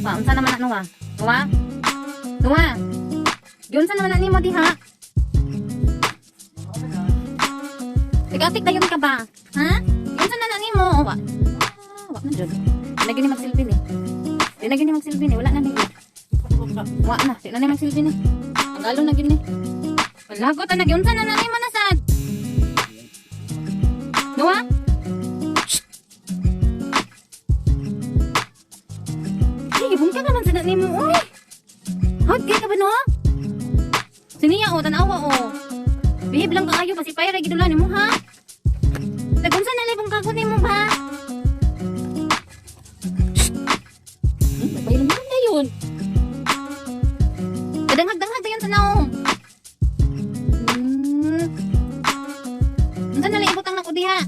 Ba, unsa naman na, Noah? Noah? Noah? Giunsa naman na nimo diha? Tigatik dayon ka ba? Ha? Giunsa na na nimo? Oh, wa. Ah, wa na jud. Di na gini magsilbi ni. Di na gini magsilbi ni. Wala na ni. Wa na. Di na ni magsilbi ni. Ang galo na gini. Wala ko ta giunsa na na nimo na sad. Noah? Shh. Ay, bungka naman sa nimo, oy. Hot kay ka ba, no? Siniya, oh, tanawa, oh. Behave lang kaayo, pacifier ay gidula nimo, ha? Tagunsa na libong kago nimo ba? Shh. Nagpailan naman na yun. Kadanghag-danghag dayon sa naong. Unsa na lang ibutang nako diha?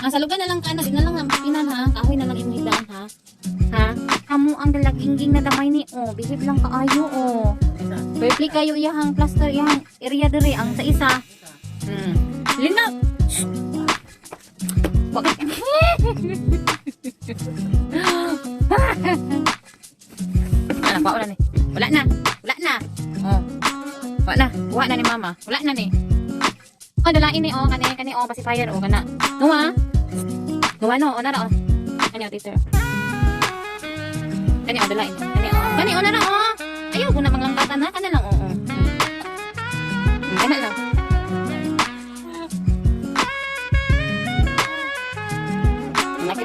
Ah, sa lugar na lang ka na, di na lang ang pinan ha. Kahoy na lang imong higdaan ha. Ha? Kamo ang dalagingging na damay ni oh. Behave lang kaayo oh. Purple kayo iyahang plaster iyahang area diri ang sa isa. Lina. Shh. Bakit? Ano pa wala ni? Wala na. Wala na. Oh. Wala na. Kuha na ni mama. Wala na ni. Oh, dalain ni oh kani kani oh pacifier oh kana. Nuwa. Nuwa no, oh nara oh. Kani oh teacher. Kani oh dalain. Kani oh. Kani oh nara oh. Ayaw ko na manglangkatan ha. Kana lang oh. Oh. Kana lang. Laki.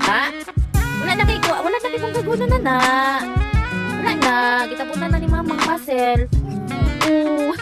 Ha? Wala na kay kuha, wala na kay kung kaguna na na. Wala na, gitabunan na ni mamang parcel. Oo.